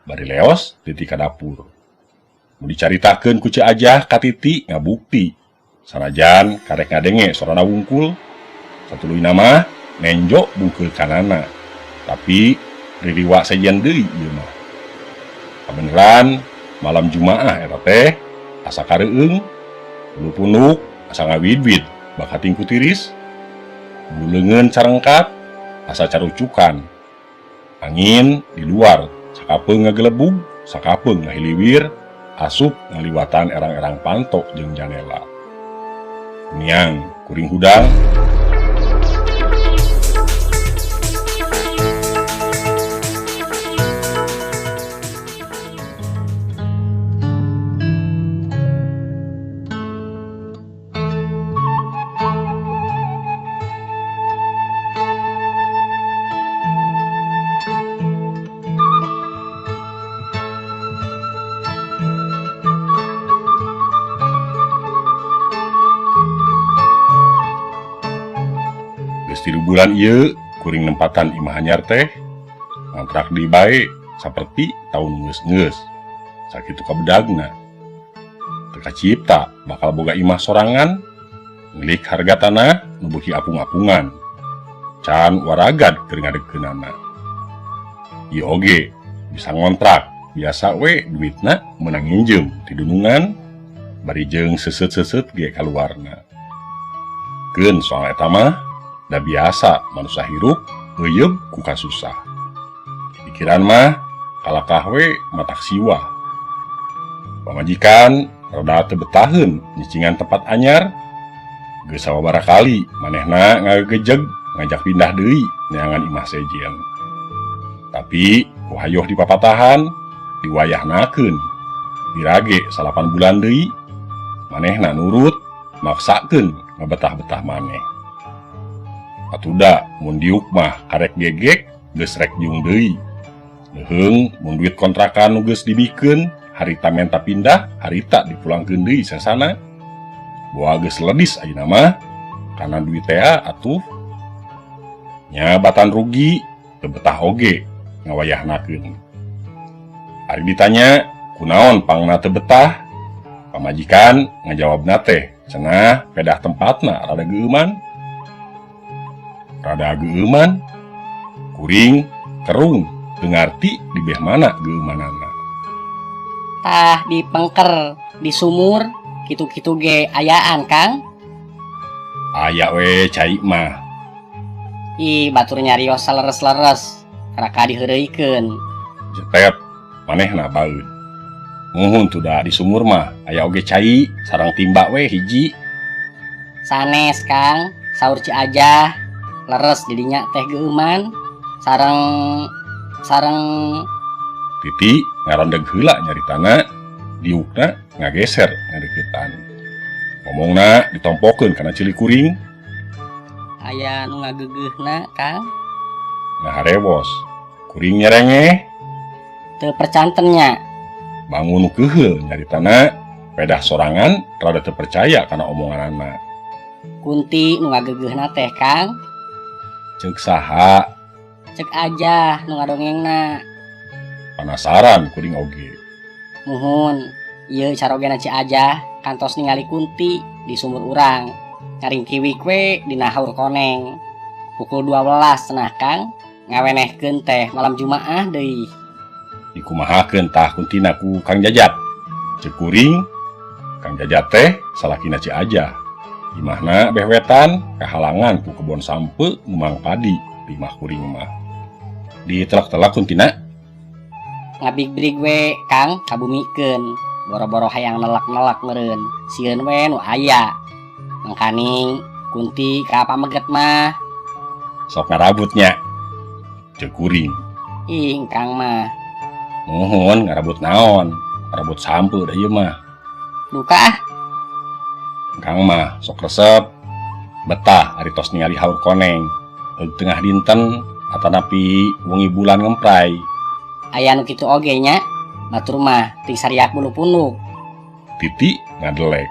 Bari leos Titi ka dapur. Nu dicaritakeun ku Ceu Ajah ka Titi ngabukti sanajan karek ngadenge sorana wungkul. Satuluyna mah nenjo bungkeulkanana, tapi ririwa sejen deui ieu mah. Kabeneran malam Jumaah eta teh asa kareueung, bulu punduk asa ngawidwid bakating ku tiris, bulu leungeun carengkat asa carucukan. Angin di luar sakapeung ngagelebug, sakapeung ngahiliwir, asup ngaliwatan erang-erang panto jeung janela. Niang kuring hudang. Geus 3 bulan ieu kuring nempatan imah anyar teh ngontrak deui bae saperti taun geus-geus sakitu kabedagna. Teu kacipta bakal boga imah sorangan milik harga tanah nu beuki apung-apungan can waragad keur ngadegkeunana. Ieu oge bisa ngontrak biasa we duitna meunang nginjem ti dunungan bari jeung seuseut-seuseut ge kaluarna. Keun soal eta mah da biasa manusia hirup euyeub ku kasusah. Pikiran mah kalakah we matak siwah. Pamajikan rada teu betaheun nyicingan tempat anyar. Geus sababaraha kali manehna ngagegejeg ngajak pindah deui neangan imah sejen. Tapi ku hayoh dipapatahan diwayahnakeun. Dirage 8 bulan deui manehna nurut maksakeun ngabetah-betah maneh. Atuda mun diuk mah karek gegek geus rek jung deui. Leuheung mun duit kontrakan nu geus dibikeun harita menta pindah harita dipulangkeun deui sasana. Boa geus ledis ayeuna mah kana duit teh atuh. Nya batan rugi teu betah oge ngawayahnakeun. Ari ditanya kunaon pangna teu betah, pamajikan ngajawabna teh cenah pedah tempatna rada geueuman. Rada geueuman, kuring kerung teu ngarti di beh mana geueumanana. Tah di pengker di sumur kitu-kitu ge ayaan Kang. Aya we cai mah. Ih batur nyarios saleres-leres raka diheureuykeun. Jetet manehna baeud. Muhun tuh da di sumur mah aya oge cai sareng timba we hiji. Sanes Kang, saur Ci Ajah leres didinya teh geueuman sareng sareng Titi ngarondeg heula nyaritana diukna ngageser ngadeuketan. Ngomongna ditompokeun kana ceuli kuring. Aya nu ngageugeuna Kang. Ngaharewos kuring nyerengeh. Teu percanten nya. Bangun keuheul nyaritana pedah sorangan rada teu percaya kana omonganana. Kunti nu ngageugeuna teh Kang. Ceuk saha? Cek aja nu ngadongengna. Penasaran kuring oge. Muhun, ieu carogena Ci Ajah kantos ningali kunti di sumur urang. Ngaringkiwik we dina haur koneng. Pukul 12 cenah Kang, ngawenehkeun teh malam Jumaah deui. Dikumahakeun tah kuntina ku Kang Jajat. Ceuk kuring, Kang Jajat teh salakina Ci Ajah. Imahna beh wetan kahalangan ku kebon sampe ngumang padi di imah kuring mah. Ditelak-telak kuntina. Ngabigbrig we Kang kabumikeun, boro-boro hayang nelak-nelak meureun, sieun we nu aya. Mangkaning kunti ka pameget mah. Sok ngarabutnya. Ceuk kuring. Ih, Kang mah. Muhun ngarabut naon? Ngarabut sampe da ieu mah. Duka ah. Kang mah sok resep betah ari tos ningali haur koneng. Heug tengah dinten atanapi wengi bulan ngempray. Aya nu kitu oge nya, batur mah ting sariak bulu punduk. Titi ngadelek.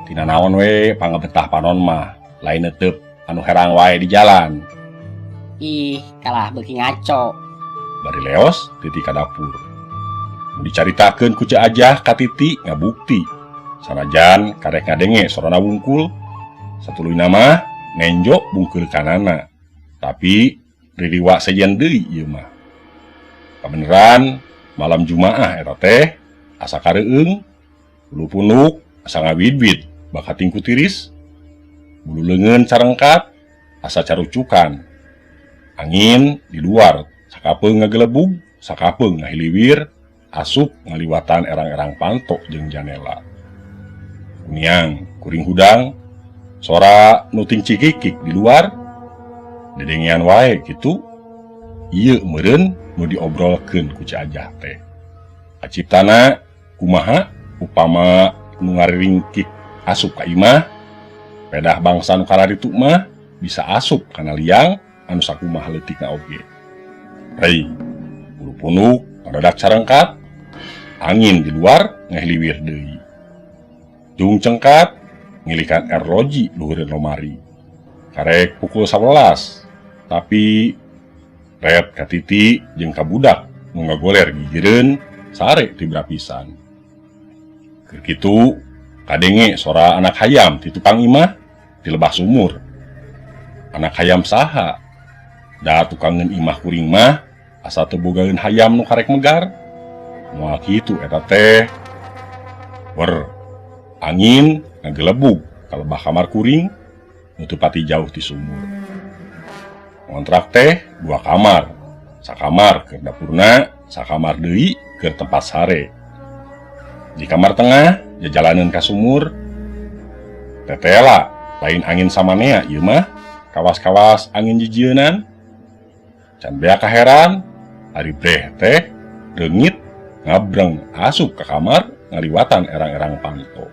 Tina naon we pangebetah panon mah, lain neuteup anu herang wae di jalan. Ih, kalah beuki ngaco. Bari leos Titi ka dapur. Nu dicaritakeun ku Ceu Ajah ka Titi ngabukti sanajan karek ngadenge sorana wungkul. Satuluyna mah nenjo bungkeulkanana, tapi ririwa sejen deui ieu mah. Kabeneran malam Jumaah eta teh asa kareueung, bulu punuk asa ngawidwid bakating ku tiris, bulu leungeun carengkat asa carucukan. Angin di luar sakapeung ngagelebug, sakapeung ngahiliwir, asup ngaliwatan erang-erang panto jeung janela. Kuniang kuring hudang, sora nu ting cikikik di luar dedengean wae kitu. Ieu meureun nu diobrolkeun ku Ceu Ajah teh. Kaciptana kumaha upama nu ngariringkik asup ka imah? Pedah bangsa nu kararitu mah bisa asup kana liang anu sakumaha leutikna oge. Rei, bulu punuk ngadadak carengkat, angin di luar ngahiliwir deui. Jung cengkat ngilikan erloji luhureun lomari. Karek pukul 11, tapi ret ka Titi jeung ka budak nu ngagoler gigireun sare tibra pisan. Keur kitu kadenge sora anak hayam ti tukang imah ti lebah sumur. Anak hayam saha? Da tukangeun imah kuring mah asa teu bogaeun hayam nu karek megar. Moal kitu eta teh. Wer, angin ngagelebug ka lebah kamar kuring nu teu pati jauh ti sumur. Ngontrak teh dua kamar, sakamar keur dapurna, sakamar deui keur tempat sare. Di kamar tengah jajalaneun ka sumur. Tetela lain angin samanea ieu mah, kawas-kawas angin jijieunan. Can beak kaheran, ari breh teh reungit ngabreng asup ka kamar ngaliwatan erang-erang panto.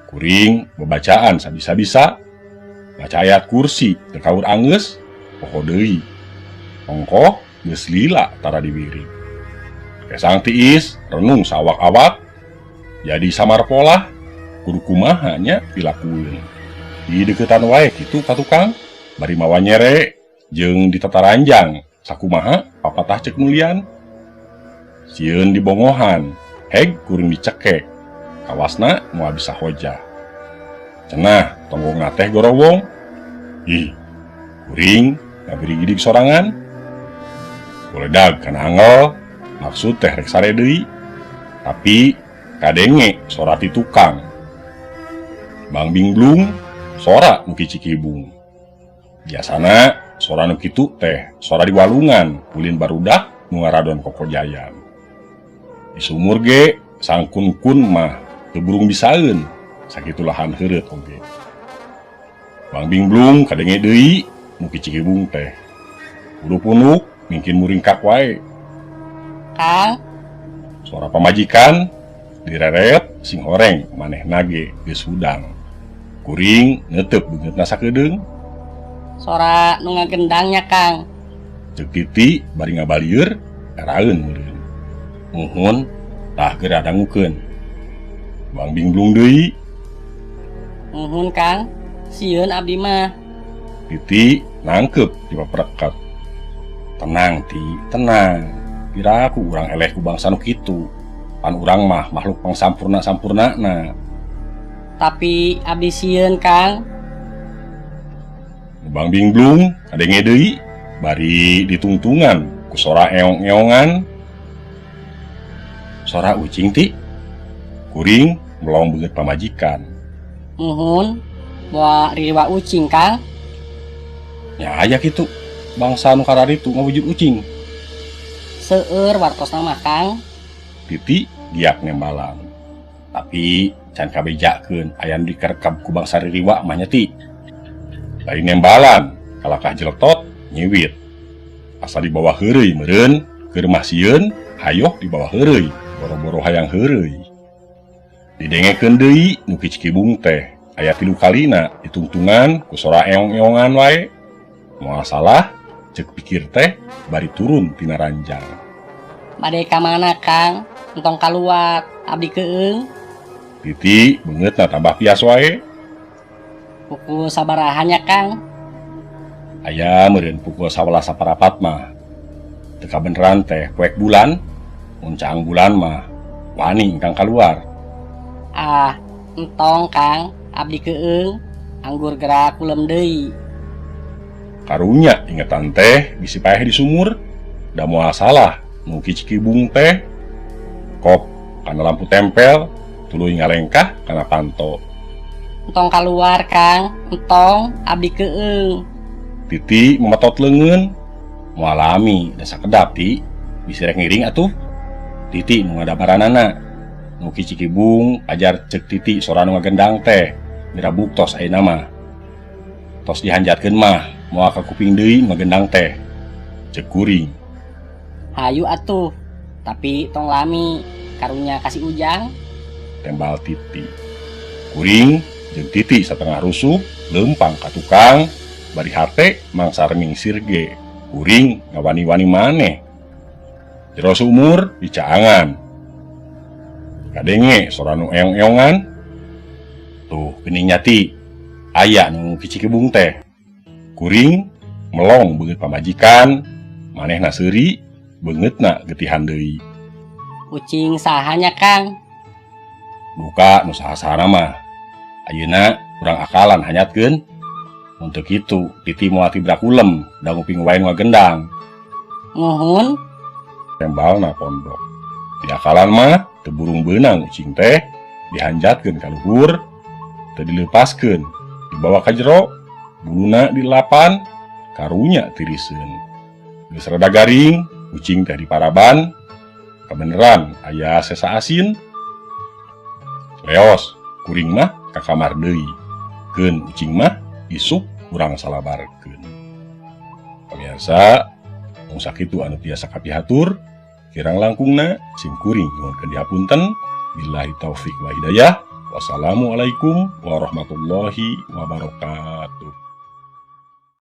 Kuring babacaan sabisa-bisa, maca ayat kursi teu kaur anggeus, poho deui. Ongkoh geus lila tara diwirid. Kesang tiis renung saawak-awak, jadi samar polah kudu kumaha nya dilakueun. Dideukeutan wae kitu ka tukang bari mawa nyere jeung ditataranjang sakumaha papatah ceuk nulian. Sieun dibongohan, heg kuring dicekek. Kawasna moal bisa hojah. Cenah tonggongna teh gorowong. Ih, kuring ngabirigidig sorangan. Goledag kana angel, maksud teh rek sare deui. Tapi kadenge sora ti tukang. Bang bing blung, sora nu kicikibung. Biasana sora nu kitu teh sora di walungan ulin barudak nu ngaradon kokojayan. Di sumur ge sangkun-kun mah teu burung bisaeun, sakitu lahan heureut oge. Bang bing blung kadenge deui nu kicikibung teh. Bulu punuk mingkin muringkak wae. Kang. Suara pamajikan direret sing horeng manehna ge geus hudang. Kuring neuteup beungeutna sakedeung. Sora nu ngagendangnya, Kang. Ceuk Titi bari ngabalieur eraeun meureun. Muhun, tah geura dangukeun. Bang bing blung deui. Muhun, Kang, sieun abdi mah. Titi nangkep di paperekat. Tenang, Ti, tenang. Piraku urang eleh ku bangsa nu kitu. Pan urang mah makhluk pangsampurna-sampurnana. Tapi abdi sieun, Kang. Bang bing blung kadenge deui bari ditungtungan ku sora eong-eongan. Sora ucing, Ti. Kuring melong beungeut pamajikan. Muhun, moal riwa ucing, Kang. Nya aya kitu bangsa nu kararitu ngawujud ucing. Seueur wartosna mah, Kang. Titi giat nembalan. Tapi can kabejakeun aya nu dikerekap ku bangsa ririwa mah nya, Ti. Lain nembalan, kalakah jeletot nyiwit. Asa dibawa heureuy meureun, keur mah sieun, hayoh dibawa heureuy, boro-boro hayang heureuy. Didengekeun deui nu kicikibung teh, aya tilu kalina ditungtungan ku sora eong-eongan wae. Moal salah ceuk pikir teh bari turun tina ranjang. Bade ka mana, Kang? Entong kaluar, abdi keueung. Titi beungeutna tambah pias wae. Pukul sabaraha nya, Kang? Aya meureun pukul 11.15 mah. Teu kabeneran teh poek bulan. Mun caang bulan mah wani engkang kaluar. Ah, entong Kang, abdi keung anggur gerak kulem deui. Karunya ingetan teh bisi paeh di sumur, da moal salah nu kicikibung teh. Kop kana lampu tempel, tuluy ngalengkah kana panto. Entong kaluar Kang, entong abdi keung. Titi memetot leungeun. Moal lami da sakedap Ti, bisi rek ngiring atuh. Titi nu ngadabaranana. Nu kicikibung ajar cek Titi sora nu ngagendang teh, mira buktos ayeuna mah. Tos dihanjatkeun mah moal ka kuping deui ngagendang teh. Cek kuring. Hayu atuh, tapi tong lami karunya kasih Ujang. Tembal Titi. Kuring jeung Titi satengah rusuh leumpang ka tukang bari hate mangsa mingsir ge. Kuring ngawani-wani maneh. Jero sumur dicaangan. Kadenge sora nu eong-eongan. Tuh geuning nya Ti, aya nu kicikibung teh. Kuring melong beungeut pamajikan, manehna seuri, beungeutna getihan deui. Ucing saha nya Kang? Duka nu saha-sahana mah. Ayeuna urang akalan hanyatkeun. Mun teu kitu, Titi moal tibra kulem da nguping wae nu ngagendang. Muhun. Tembalna pondok. Diakalan mah teu burung beunang ucing teh dihanjatkeun ka luhur, teu dileupaskeun, dibawa ka jero, buluna dilapan, karunya tiriseun. Geus rada garing, ucing teh diparaban, kabeneran aya sesa asin. Leos, kuring mah ka kamar deui. Keun ucing mah isuk urang salabarkeun. Pamirsa, mung sakitu anu tiasa kapihatur, kirang langkungna sim kuring nyuhunkeun dihapunten. Billahi taufik wa hidayah. Wassalamualaikum warahmatullahi wabarakatuh.